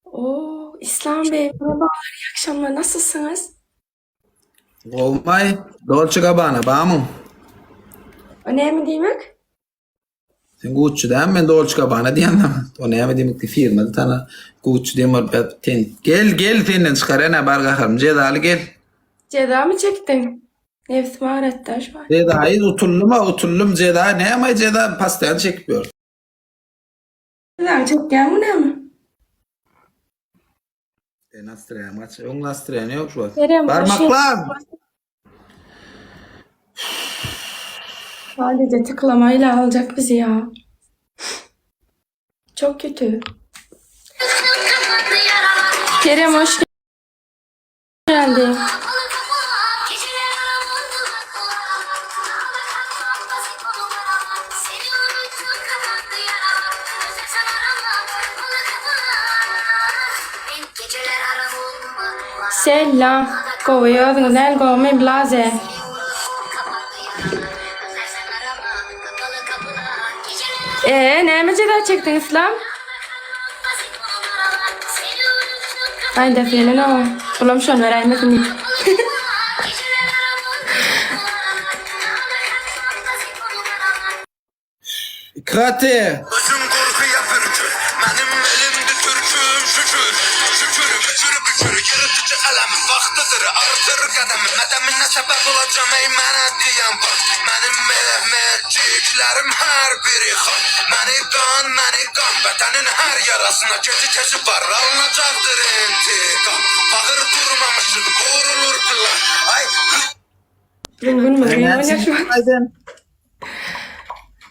Oo, İslam Bey merhabalar, iyi akşamlar. Nasılsınız? Gowmaý, Dolce Gabbana barmyň? O näme diýmek? Sen Gucci dämi? Men Dolce Gabbana diýen. O näme diýmek firmada tana Gucci diýen bolup ýazyp ten. Gel, gel senden çykar ene bar gaharym. Jezaly gel. Jeza mı çektin? Nefsim ağrıttı şu an. Jezaýy utuldym-a, utuldym. Jeza näme jeza? Pastaýan çekip ýör. Jezaňy çekýäňmi näme? E, nastraýam gaç. Öň nastraýan ýok şu wagt. Kerem, Barmaklar! Sadece tıklamayla alacak bizi ya. Çok kötü. Kerem hoş geldin. Selam. Gowy özüňiz näl gowmy Blaze? Ee, näme jeza çekdiň Islam? Aý defelen o. Bulam şony beräýmesin diýip. Ikate! Özüm gorkuya pürkür Mənim elimdi türküm şükür Şükür bükür bükür Yaratıcı ələmin vaxtıdır Artır qədəmi Mədəminə səbəb olacam ey mənə deyən bax Mənim Mehmetçiklərim hər biri xan Məni qan, məni qan Vətənin hər yarasına gecikəsi var Alınacaqdır intiqam Fağır durmamışıq Vurulur plan Ay Gün mü? Nätsin? şu an. Aýdan.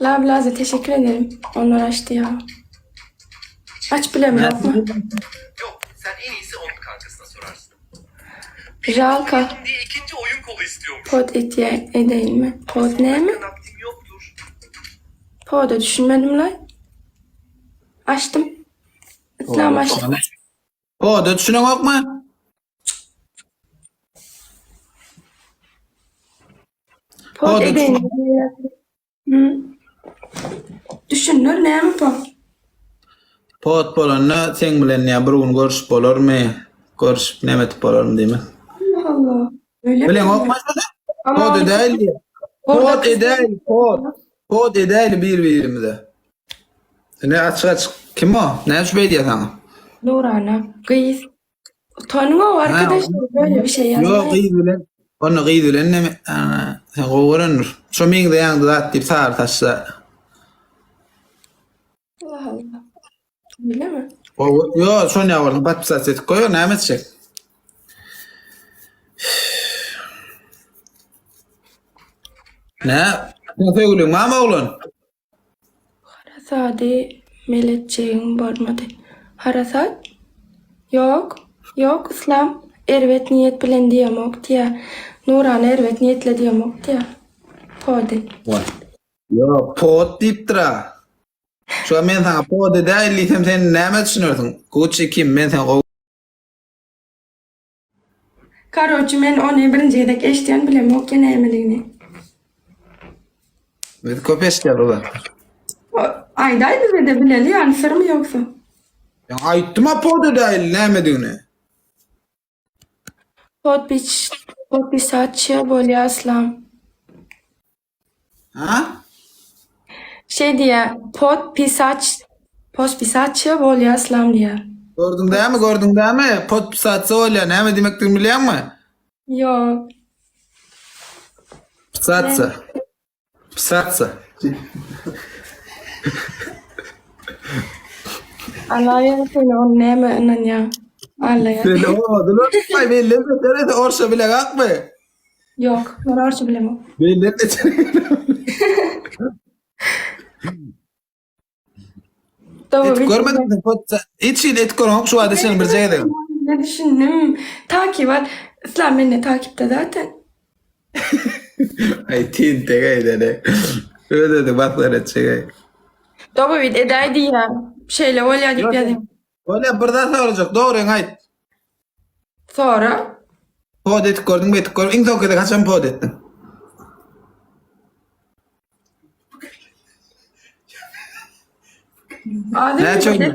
La Blaze teşekkür ederim. Onlar açtı ya. Aç bile mi yapma. Yok sen en iyisi onun kankasına sorarsın. Jalka. Oynayalım diye ikinci oyun kolu istiyormuş. Pod etiye edeyim mi? Pod ne mi? Nakdim yoktur. Pod'u düşünmedim lan. Açtım. İslam açtım. O, da düşünen yok mu? Pod Pod'u edeyim. Hı. Düşünür ne mi pod? Pot bolanda sen bilen ya bir gün görüşüp bolarmy? Görüşüp näme etip bolarmy diýme. Allah Allah. Öyle mi? Bilen yok mu? Ama Pot onu- edäýli. Orada Pot edäýli, pot. Pot edäýli bir-birimize. Ne açyk açyk. Kim o? Ne şu beýdiýär sana? Nurana. Kız. Utanın o arkadaşlar böyle bir şey Yok yazmayın. gyz bilen. Onu gyz bilen näme? Ana, Sen gowy görendir. Şo meňze ýaňdy zat diýip sary taşla. Allah Allah. Öyle mi? Gowy. Yo, şony ýa podpisat etip goýar, näme etjek? Ne? Sen söýgüliň barmy oglan? Harasady meletjegiň bolmady. Harasat? Ýok. Ýok, Islam erbet niýet bilen diýemok diýä. Nurana erbet niýetle diýemok diýä. Pody. Yo, pot diýipdir ha. Şu an men sana pot edäýli diýsem sen näme düşünersiň? Gucci kim? Men sen gowy Karoçi men ony birinji gezek eşitýän bilemok ýa nämeligini. Biz köp eşitýär olar. O- Aýdaý bize de bileli ýani syrmy ýogsa. Ya aýtdym ha pot edäýli nämedigini. Podpiş podpisatçı bolýa Islam. Ha? Şey diýä, podpisaç podpisatçı bolýa Islam diýä. Gördüň dämi, gördüň dämi? Pot pisatsa bolýar. Näme diýmekdigini bilýäňmi? Ýok. Pisatsa. Pisatsa. Allah ýa seni ol näme ynanýaň? Allah ýa. Belli olmadı lan. Ay belli etme. Orsa bile kalkma. Ýok, men orça bilemok. Belli etme. Doğru. Et görmedim mi? Pot hiç hili et görmedim. Şu anda senin bir şey Ne düşündüm? Takip var. İslam beni takipte zaten. Ay tintek ay dede. Öyle dedi baklar edecek ay. Dobovit edaydi ya. Şeyle bolýa diýip ýazayım. Öyle bir daha soracak. Doğru ay. Sonra Pod et gördün mü et gördün. İn soňky kaçan pod ettin? Näçe önce gün?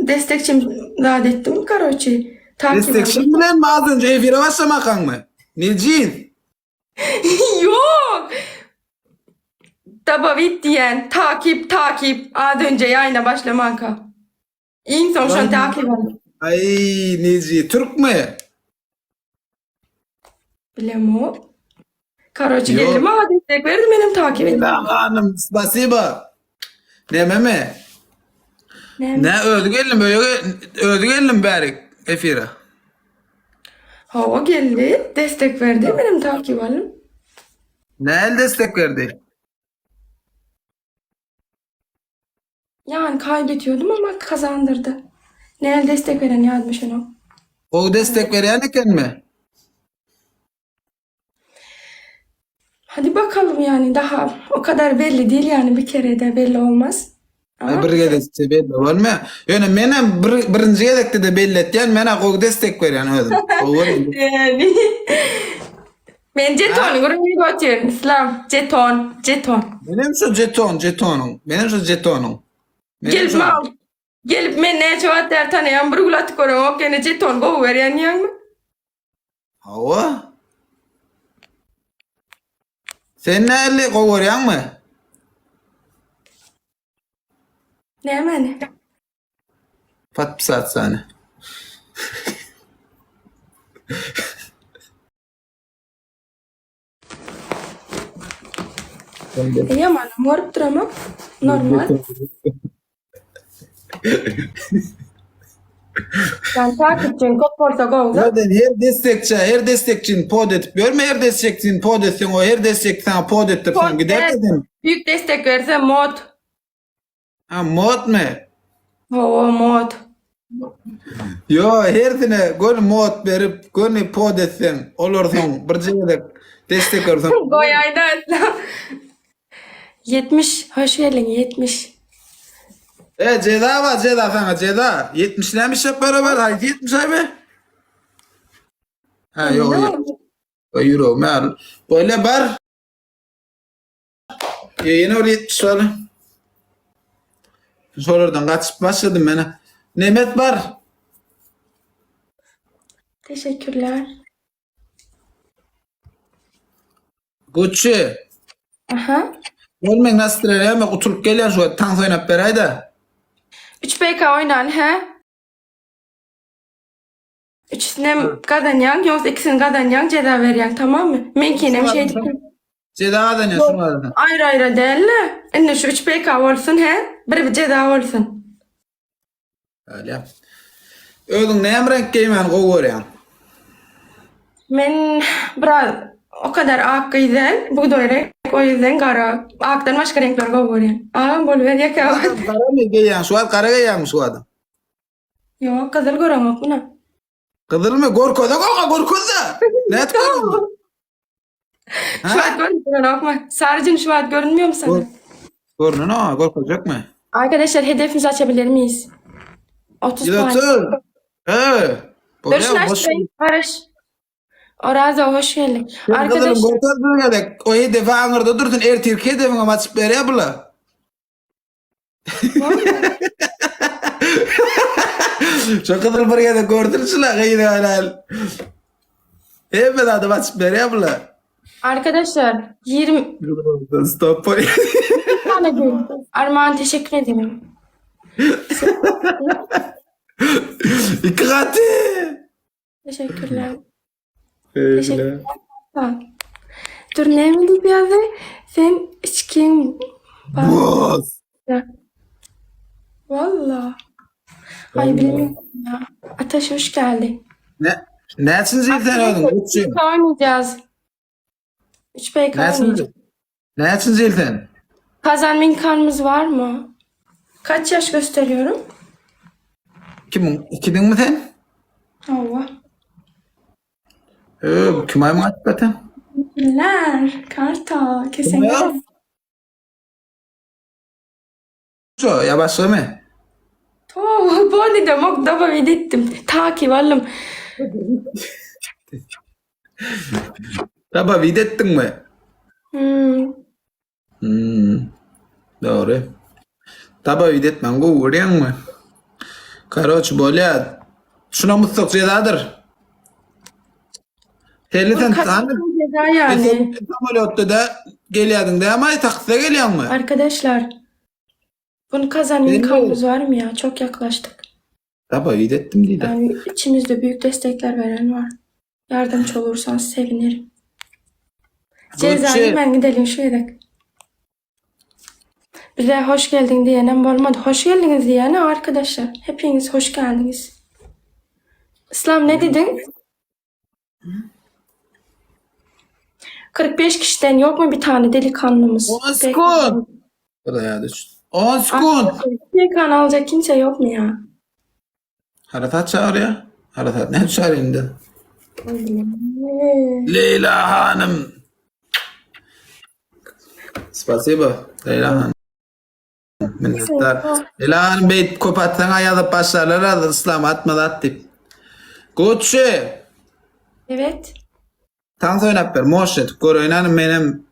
destekçim zat etdim karoçi. Takip Destekçim bilen mi az önce efire başlamakaňmy? Nejiz. Yok. Dabavit diyen takip takip az önce yayına başlamanka. Iň soň şony takip aldım. Ay Neji Türkmi? Bilemok. Karoçi Yok. geldi maňa destek berdi menem takip etdim. Leyla hanım spasiba. Nememi? Näme? Ne özi geldim öýe özi geldim bärik efire. Hawa geldi destek berdi menem takip aldım. Näl destek berdi? Yani kaybediyordum ama kazandırdı. Näl destek veren ýazmyş ony. Gowy destek berýän ekenmi? Hadi bakalım yani daha o kadar belli değil yani bir kere de belli olmaz. Ay Ama bir gezekçe belli bolmaýar. Ýöne menem bir, birinji gezekde de belli etýän, menä gowy destek berýän özüm. Gowy görýän. yani men jetony gürrüň otyryn Islam jeton jeton. Menem şu jeton, jetonyň. Menem şu jetonyň. Menem Gelip şu. mal gelip men näçe wagt bäri tanaýan bir gül atyp göremok ýene jeton gowy berýän diýýäňmi? Hawa. Sen näli gowy görýäňmi? Nämäni? Podpisatsany. Ýamanam görüp duramok. Normal. Yani takipçin köp bolsa gowy. Zaten her destekçi, her destekçini pod edip görme, her destekçini pod etseň, o her destekçi sana pod etdirseň Pod gider et. dedim. Büyük destek verse mod. Ha mod mi? Hawa mod. Yo, hersine göni mod berip, göni pod etseň, olar soň birje gezek destek berseň. Goýaýda Islam. 70 hoş geldin 70. E ceza var ceza sana ceza. 70 näme iş beraber? Haydi 70 abi. Ha yok yok. Euro mer. Böyle bar. E, Yine oraya 70 var. Şolardan kaçıp başladım ben. Nemet var. Teşekkürler. Gucci. Aha. Görmek nasıl hemen oturup geliyor şu tank oynap berayda. 3 PK oynan he? Üçüsüne kazanyan, yoksa ikisini kazanyan ceza veryan tamam mı? Men kinem şey diyeyim. Ceza da ne şunlardan. Ayrı ayrı değil de. Indi şu 3 PK olsun he? Bir bir ceza olsun. Öyle. Özün näme renk geýmän gowy görýäň? Men biraz o kadar ak gyz däl, bugdaý renk, o ýüzden gara. Akdan başga reňkleri gowy görýän. Agam boluber ýeke wagt. Gara mı geýýäň? Şu wagt gara geýýäňmi şu wagt? Ýok, gyzyl göremok muny. Gyzyl mı? Görkeze goga, görkeze. Nätip görüň? Şu wagt görünmüyor Sarıcın şu wagt görünmüyor mu sana? Gör. Görünün ha, görkezjek mi? Arkadaşlar hedefimizi açabilir miyiz? 30 puan. 130. He. Görüşün açtırayım. Barış. Oraza hoş geldin. Arkadaşlar Arkadaşlar görkez bir gezek. O hedefi aňyrda dursun, ertirki hedefini açyp berýär bula. Şu gyzyl bir gezek gördün şula gyzy helal. Hemme zady açyp berýär bula. arkadaşlar 20 Stop. tane gül. Armağan teşekkür ederim. İki katı. Teşekkürler. Teşekkürler. Sağ ol. Dur ne mi deyip yazdı? Sen içkin Boz. Valla. Ay bilmiyorum ya. Ataş hoş geldin. Ne? Neçinci sen öldün? Uçun. 3 oynayacağız. 3 PK oynayacağız. Neçinci? Neçinci sen? Kazanma imkanımız var mı? Kaç yaş gösteriyorum? Kim? İkidin mi sen? Allah. Ee, kim ayım hakikaten? Teşekkürler. Kartal. Kesin. Ya. Şu ya başka mı? To, bu ne demek? Dava ettim. Takip alım. Baba vid ettin mi? Hmm. Hmm. Doğru. Dabawit etmäň gowy görýäňmi? Karoç bolýa. Şuna mutlak jezadyr. Telli sen Kaçak ceza yani. Samolyotda da gelýädiň dämi aý takside gelýäňmi? Arkadaşlar. Bunu kazanma Benim imkanımız var mı ya? Çok yaklaştık. Dabawit etdim diýdi. Yani içimizde büyük destekler veren var. Yardımcı olursanız sevinirim. Cezayı Gucci. ben gidelim şu yedek. Bize hoş geldin diyenem olmadı. Hoş geldiniz diyene arkadaşlar. Hepiniz hoş geldiniz. İslam ne dedin? 45 kişiden yok mu bir tane delikanlımız? 10 sekund. Bu da ýa düşdi. 10 sekund. Delikanlı alacak kimse yok mu ya? Harasat çağırýar. Harasat näme çağırýar indi? Leýla hanym. Spasibo Leýla hanym. Minnetdar. Leýla hanym beýdip köp atsaň ýazyp başlarlar azy yslam atma zat diýip. Gucci. Evet. Tans oýnap ber, moş edip göreýin hany menem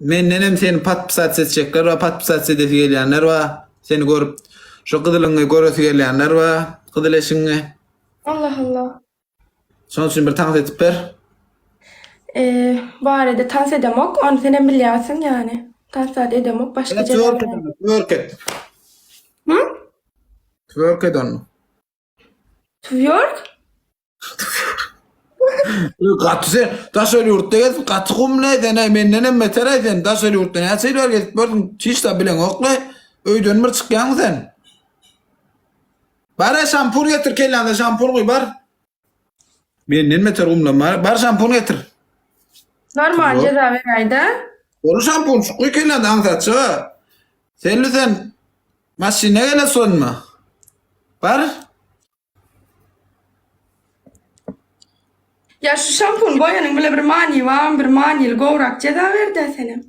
mendenem seni patpisat etjekler bar, patpisat edesi gelýänler bar, seni görüp şu gyzylyňy göresi gelýänler bar, gyzyl eşigiňi. Allah Allah. Şonuň üçin bir tans edip ber. Ee, bu arada tans edemok. Onu senem bilýärsiň yani. Tans zat edemok. Başga Twerk ceza et onu, twerk et. Hı? Twerk et onu. Twerk? Gaty sen daşary ýurtda gezip gaty gumly sen aý mendenem beter aý sen daşary ýurtda näçe ýyl bar gezip gördüň hiç zat bileňokly öýden bir çykýaňmy sen Bar şampun getir kelläňde şampun guý bar Menden beter gumlan bar bar şampun getir Normal ceza beräýdä. Ol şampun guý kelläňde aňsatja Sen sen maşyna gele sonma Bar Ýa şu şampun goýanyň bile bir many barmy bir manyly gowrak jeza berdä senem.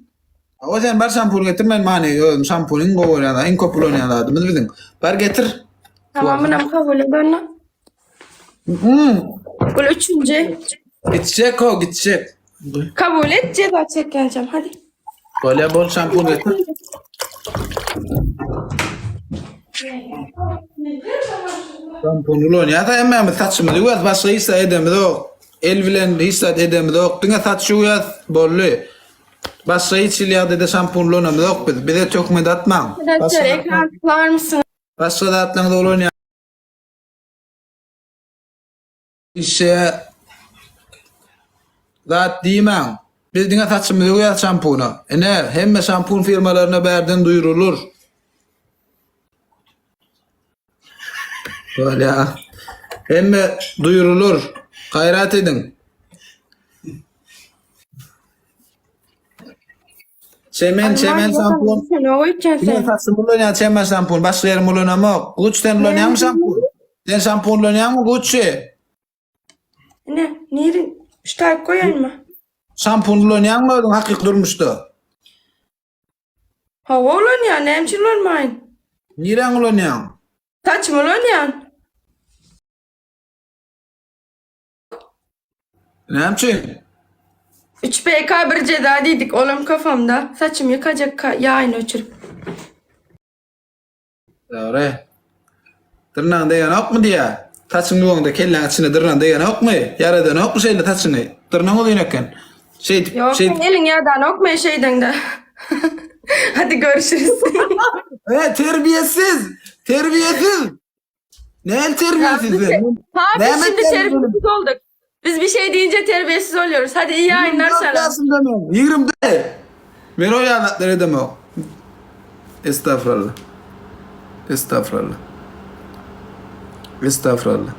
Hawa sen bar şampun getir men many özüm şampuny iň gowy görýän iň köp ulanýan zadymyz biziň. Bar getir. Tamam munam kabul et onda. Hmm. Bul üçünji. Gitjek o gitjek. Kabul et jeza çekýänçäm hadi. Bolýa bol şampun getir. Şampun ulanýas hemmämiz saçymyzy ýuwýas başga hiç zat edemizok. El bilen hiç zat edemizok. Diňe saç ýuwýas boldy. Başga hiç hili ýagdaýda şampun ulanamyzok biz. Bize töhmet atmaň. Arkadaşlar ekran tıklar mısınız? Başga zatlaryňyzy ulanýas. Işe zat diýmäň. Biz diňe saçymyzy ýuwýas şampuna. Ine, hemme şampun firmalaryna bärden duýrulyr. Bolýa. Hemme duýrulyr. Gaýrat ediň. Çemen, çemen şampun. Sen o içen Diňe sen. saçym ulanýan çemen şampun. Başga ýerim ulanamok. Guç sen ulanýaňmy şampun? Sen şampun ulanýaňmy Guçi? Ne? Niri? Şu taýyp goýaýynmy? Şampun ulanýaňmy özüň hakyky durmuşda? Hawa ulanýan, näme üçin ulanmaýyn? Niräň ulanýaň? Saçymy ulanýan. Näme üçin? 3 PK bir ceza diýdik, olam kafamda. Saçymy ýykajak ka ýaýyny öçürip. Dogry. Dyrnagyň degenokmy diýýä. Saçyň ýuwaňda kelläň içinde dyrnagyň degenokmy? Ýaradanokmy şeýle saçyňy? Dyrnagyň uzyn eken. Şeýdip, Ýok, şeýdip. seň eliň ýadanokmy şeýdeňde? Hadi görüşürüz. E, terbiýesiz! Terbiýesiz! Näme terbiyesiz sen? Ha biz Näme şimdi terbiyesiz? terbiyesiz olduk. Biz bir şey deyince terbiyesiz oluyoruz. Hadi iyi yayınlar 24 sana. ýaşymda men. 24. Men o ýanatlar edemok. Estağfurullah. Estağfurullah. Estağfurullah.